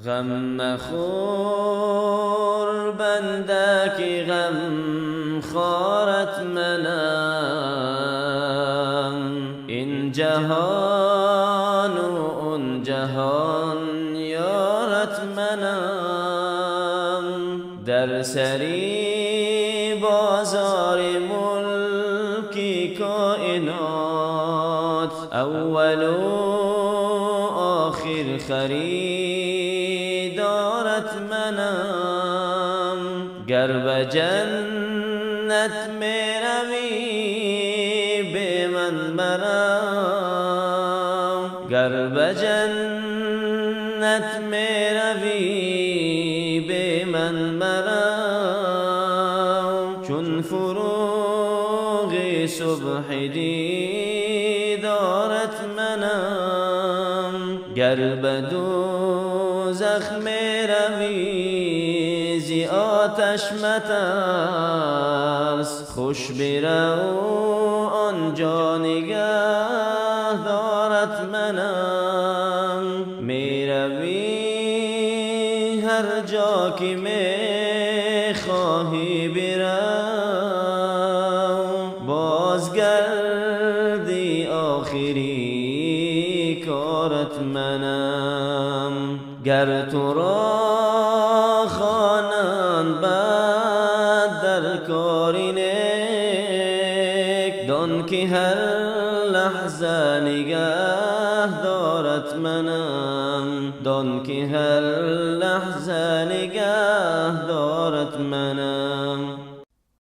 غم مخور بنده که غم خارت منم، این جهان و اون جهان یارت منم. در سری بازار ملکی کائنات، اول و آخر خریدارت منم. گر به جنت می روی به من مرم، گر به جنت می روی به من مرم، چون فروغ صبح دیدارت منم. گر به دوزخ می روی زی آتش مترس، خوش برو آنجا نگه دارت منم. می روی هر جا که می خواهی برو، بازگردی آخری کارت منم. گر تو را خوانند بد در کاری نیک، دان که هر لحظه نگه دارت منم، دان که هر لحظه نگه دارت منم.